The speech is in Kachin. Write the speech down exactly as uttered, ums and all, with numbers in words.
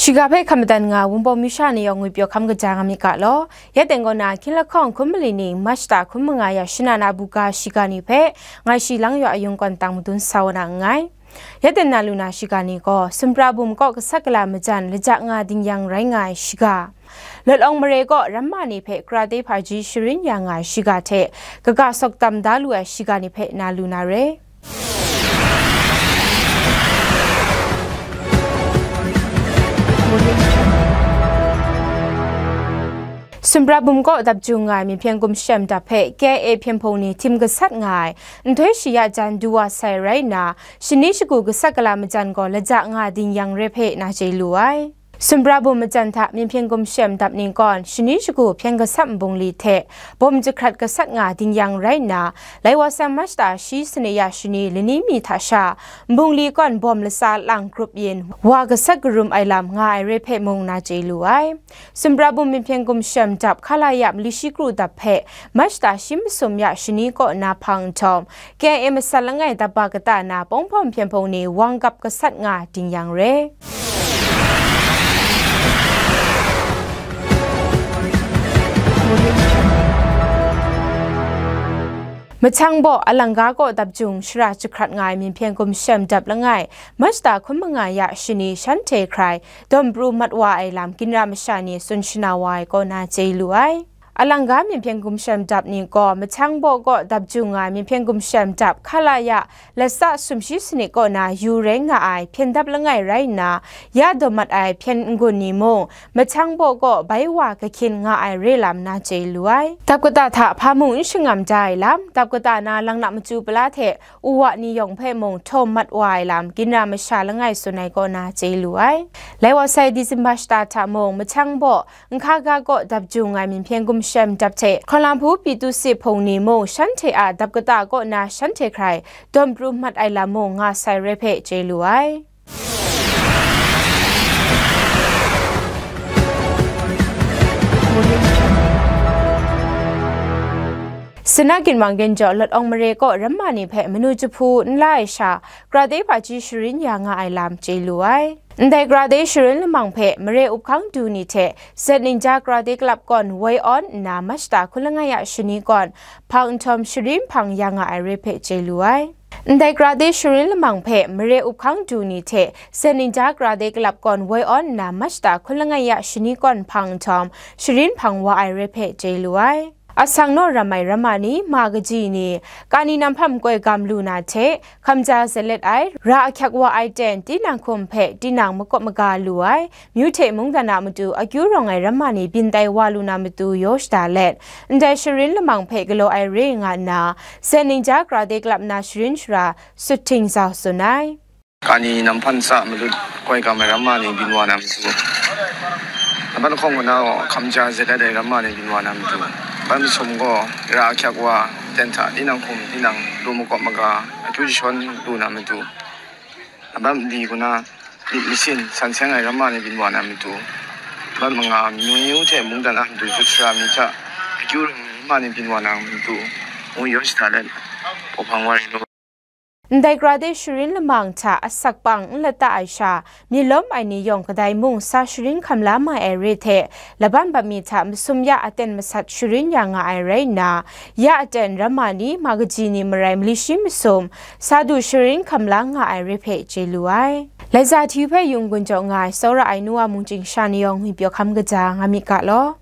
Shiga hpe hkam madan nga Wunpawng masha ni yawng ngwi pyaw hkam kaja nga myit ga law. Ya teng kaw na, hkying lahkawng hkun mali ni March ta hkun manga ya shana na buga shiga ni hpe ngai shi lang yaw ayung kawn tang madun sa wa na nngai. Ya teng na lu na shiga ni gaw, Sumra bum kaw gasat gala majan laja nga dingyang rai nga ai shiga, Lawt Awng mare kaw ramma ni hpe karate hpaji sharin ya nga ai shiga hte kaga sawk tam da lu ai shiga ni hpe na lu na re. Sumra bum kaw dap jung nga ai Myit Hpyen Gumshem dap hpe K I A hpyen hpung ni htim gasat nga ai nhtoi shi ya jan du wa sai rai nna, shani shagu gasat gala majan gaw laja nga dingyang re hpe na chye lu ai. Sumra bum majan hta Myit Hpyen Gumshem dap ni kawn shani shagu hpyen gasat nbung li hte bawm jahkrat gasat nga dingyang rai nna, lai wa san March ta shi sane ya shani lani mi hta sha, nbung li kawn bawm latsa lang grup yin wa gasat karum ai lam nga ai re hpe mung na chye lu ai. Sumra bum Myit Hpyen Gumshem dap hkala ya mali shi kru dap hpe March ta shi masum ya shani kaw na hpang nhtawm, K I A masat langai dap ba kata na Pawngpawm hpyen hpung ni wang gap gasat nga dingyang re. Machang baw Alangga kaw dap jung shara jahkrat nga ai Myit Hpyen Gumshem dap langai, March ta hkun manga ya shani shanhte hkrai dawm pru mat wa ai lam ginra masha ni tsun shana wa ai kaw na chye lu ai. Alangga Myit Hpyen Gumshem dap ni gaw Machang baw kaw dap jung nga ai Myit Hpyen Gumshem dap hkala ya latsa sumshi sanit kaw na yu rai nga ai hpyen dap langai rai nna, ya dawm mat ai hpyen n-gun ni mung Machang baw kaw bai wa kahkyin nga ai re lam na chye lu ai. Dap kata hta hpa mung n shangam da ai lam, dap kata na lang na machyu pala hte uwa ni yawng hpe mung htawm mat wa ai lam, ginra masha langai tsun ai kaw na chye lu ai. Lai wa sai December shata hta mung Machang baw Nhkaga kaw dap jung ai Myit Hpyen Gumshem dap hte Hkawlangphu Pitu Si hpung ni mung shanhte a dap kata kaw na shanhte hkrai dawm pru mat ai lam mung nga sai re hpe chye lu ai. Sana ginwang gyen jaw Lawt Awng mare kaw ramma ni hpe manu jahpu n la ai sha, karate hpaji sharin ya nga ai lam chye lu ai. Ndai karate sharin lamang hpe mare up hkang du ni hte Zen Ninja Karate Club kawn woi awn nna March ta hkun langai ya shani kawn hpang nhtawm sharin hpang ya nga ai re hpe chye lu ai. Ndai karate sharin lamang hpe mare up hkang du ni hte Zen Ninja Karate Club kawn woi awn nna March ta hkun langai ya shani kawn hpang nhtawm sharin hpang wa ai re hpe chye lu ai. Asang naw ram ai ramma ni, ma kaji ni, kani nam hpam koi gam lu na hte, hkamja zalet ai, ra ahkyak wa ai ten, tinang hkum hpe tinang makawp maga lu ai, myu hte mungdan a matu akyu rawng ai ramma ni byin tai wa lu na matu yaw shada let, ndai sharin lamang hpe galaw ai re nga nna, Zen Ninja Karate Club na sharin shara Sut Hting Zau tsun ai. Kani nam hpan sa malut koi gam ai ramma ni byin wa na matu, laban lahkawng kaw na gaw hkamja zalet ai ramma ni byin wa na matu, laban masum gaw ra ahkyak wa ten hta tinang hkum tinang lu makawp maga akyu jashawn lu na matu, laban mali kaw na myit masin san seng ai ramma ni byin wa na matu, laban manga myu hte mungdan a matu jut sara mi hta akyu rawng ai ramma ni byin wa na matu, ngu yaw shada let, hpaw hpang wa rai law. Ndai karate sharin lamang hta asak pang n lata ai sha, myit lawm ai ni yawng kadai mung sa sharin hkam la mai ai re hte, laban bam mi hta masum ya aten masat sharin ya nga ai rai nna, ya aten ramma ni, ma kaji ni marai mali shi masum, sa du sharin hkam la nga ai re hpe chye lu ai. Laiza hti hpe yung gun jaw nga ai, tsawra ai nu wa mung chying sha ni yawng ngwi pyaw hkam kaja nga myit ga law.